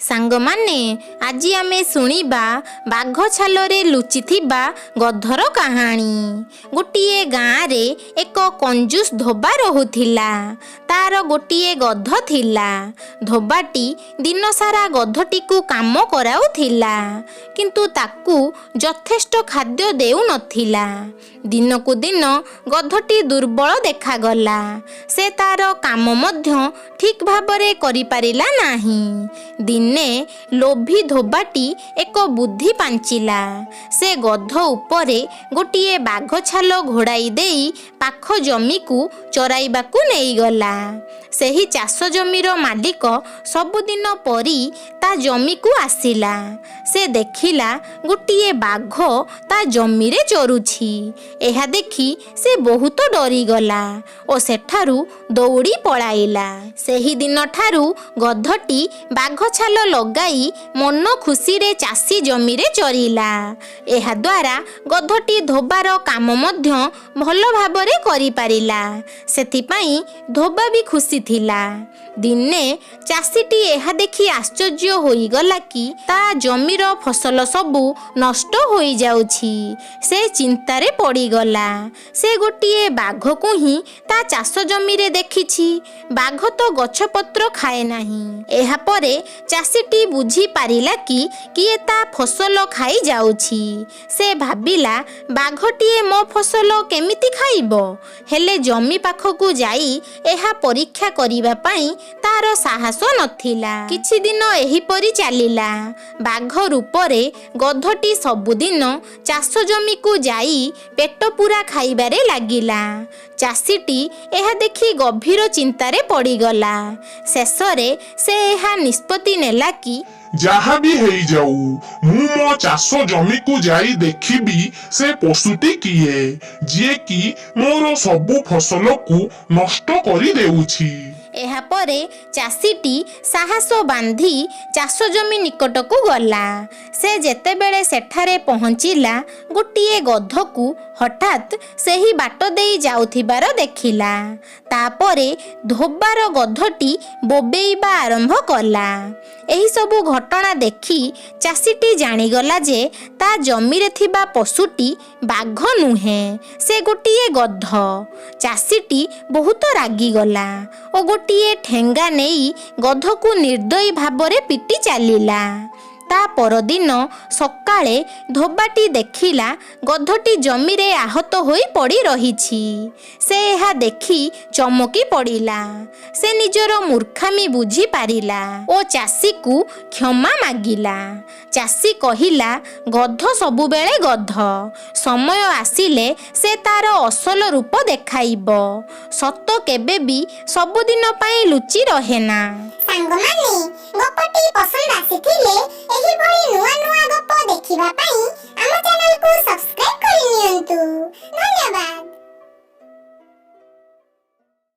ସାଙ୍ଗମାନେ, ଆଜି ଆମେ ଶୁଣିବା ବାଘ ଛାଲରେ ଲୁଚିଥିବା ଗଧର କାହାଣୀ। ଗୋଟିଏ ଗାଁରେ ଏକ କଞ୍ଜୁସ ଧୋବା ରହୁଥିଲା। ତାର ଗୋଟିଏ ଗଧ ଥିଲା। ଧୋବାଟି ଦିନସାରା ଗଧଟିକୁ କାମ କରାଉଥିଲା, କିନ୍ତୁ ତାକୁ ଯଥେଷ୍ଟ ଖାଦ୍ୟ ଦେଉନଥିଲା। ଦିନକୁ ଦିନ ଗଧଟି ଦୁର୍ବଳ ଦେଖାଗଲା। ସେ ତାର କାମ ମଧ୍ୟ ଠିକ୍ ଭାବରେ କରିପାରିଲା ନାହିଁ। ଦିନେ ଲୋଭୀ ଧୋବାଟି ଏକ ବୁଦ୍ଧି ପାଞ୍ଚିଲା। ସେ ଗଧ ଉପରେ ଗୋଟିଏ ବାଘ ଛାଲ ଘୋଡ଼ାଇ ଦେଇ ପାଖ ଜମିକୁ ଚରାଇବାକୁ ନେଇଗଲା। ସେହି ଚାଷ ଜମିର ମାଲିକ ସବୁଦିନ ପରି ତା ଜମିକୁ ଆସିଲା। ସେ ଦେଖିଲା, ଗୋଟିଏ ବାଘ ତା ଜମିରେ ଚରୁଛି। ଏହା ଦେଖି ସେ ବହୁତ ଡରିଗଲା ଓ ସେଠାରୁ ଦୌଡ଼ି ପଳାଇଲା। ସେହିଦିନଠାରୁ ଗଧଟି ବାଘ ଛାଲ ଲଗାଇ ମନ ଖୁସିରେ ଚାଷୀ ଜମିରେ ଚରିଲା। ଏହାଦ୍ୱାରା ଗଧଟି ଧୋବାର କାମ ମଧ୍ୟ ଭଲ ଭାବରେ କରିପାରିଲା। ସେଥିପାଇଁ ଧୋବା ବି ଖୁସି ଥିଲା। ଦିନେ ଚାଷୀଟି ଏହା ଦେଖି ଆଶ୍ଚର୍ଯ୍ୟ ହୋଇଗଲା କି ତା ଜମିର ଫସଲ ସବୁ ନଷ୍ଟ ହୋଇଯାଉଛି। ସେ ଚିନ୍ତାରେ ପଡ଼ିଗଲା। ସେ ଗୋଟିଏ ବାଘକୁ ହିଁ ତା ଚାଷ ଜମିରେ ଦେଖିଛି। ବାଘ ତ ଗଛପତ୍ର ଖାଏ ନାହିଁ। ଏହାପରେ ଚାଷୀଟି ବୁଝିପାରିଲା କି କିଏ ତା ଫସଲ ଖାଇ ଯାଉଛି। ସେ ଭାବିଲା, ବାଘଟିଏ ମୋ ଫସଲ କେମିତି ଖାଇବ? ହେଲେ ଜମି ପାଖକୁ ଯାଇ ଏହା ପରୀକ୍ଷା କରିବା ପାଇଁ ତାର ସାହସ ନଥିଲା। କିଛି ଦିନ ଏହିପରି ଚାଲିଲା। ବାଘ ରୂପରେ ଗଧଟି ସବୁଦିନ ଚାଷ ଜମିକୁ ଯାଇ ପେଟ ପୂରା ଖାଇବାରେ ଲାଗିଲା। ଚାଷୀଟି ଏହା ଦେଖି ଗଭୀର ଚିନ୍ତାରେ ପଡ଼ିଗଲା। ଶେଷରେ ସେ ଏହା ନିଷ୍ପତ୍ତି ନେଲା କି ଯାହା ବି ହେଇଯାଉ, ମୁଁ ମୋ ଚାଷ ଜମିକୁ ଯାଇ ଦେଖିବି ସେ ପଶୁଟି କିଏ, ଯିଏକି ମୋର ସବୁ ଫସଲକୁ ନଷ୍ଟ କରିଦେଉଛି। ଏହାପରେ ଚାଷୀଟି ସାହସ ବାନ୍ଧି ଚାଷ ଜମି ନିକଟକୁ ଗଲା। ସେ ଯେତେବେଳେ ସେଠାରେ ପହଞ୍ଚିଲା, ଗୋଟିଏ ଗଧକୁ ହଠାତ୍ ସେହି ବାଟ ଦେଇ ଯାଉଥିବାର ଦେଖିଲା। ତାପରେ ଧୋବାର ଗଧଟି ବୋବେଇବା ଆରମ୍ଭ କଲା। ଏହିସବୁ ଘଟଣା ଦେଖି ଚାଷୀଟି ଜାଣିଗଲା ଯେ ତା ଜମିରେ ଥିବା ପଶୁଟି ବାଘ ନୁହେଁ, ସେ ଗୋଟିଏ ଗଧ। ଚାଷୀଟି ବହୁତ ରାଗିଗଲା ଓ ଗୋଟିଏ ଠେଙ୍ଗା ନେଇ ଗଧକୁ ନିର୍ଦ୍ଦୟୀ ଭାବରେ ପିଟି ଚାଲିଲା। ତା ପରଦିନ ସକାଳେ ଧୋବାଟି ଦେଖିଲା, ଗଧଟି ଜମିରେ ଆହତ ହୋଇ ପଡ଼ି ରହିଛି। ସେ ଏହା ଦେଖି ଚମକି ପଡ଼ିଲା। ସେ ନିଜର ମୂର୍ଖାମି ବୁଝିପାରିଲା ଓ ଚାଷୀକୁ କ୍ଷମା ମାଗିଲା। ଚାଷୀ କହିଲା, ଗଧ ସବୁବେଳେ ଗଧ। ସମୟ ଆସିଲେ ସେ ତାର ଅସଲ ରୂପ ଦେଖାଇବ। ସତ କେବେ ବି ସବୁଦିନ ପାଇଁ ଲୁଚି ରହେନା। ସାଙ୍ଗମାନେ, ଗପଟି ପସନ୍ଦ ଆସିଥିଲେ ଏହିଭଳି ନୂଆ ନୂଆ ଗପ ଦେଖିବା ପାଇଁ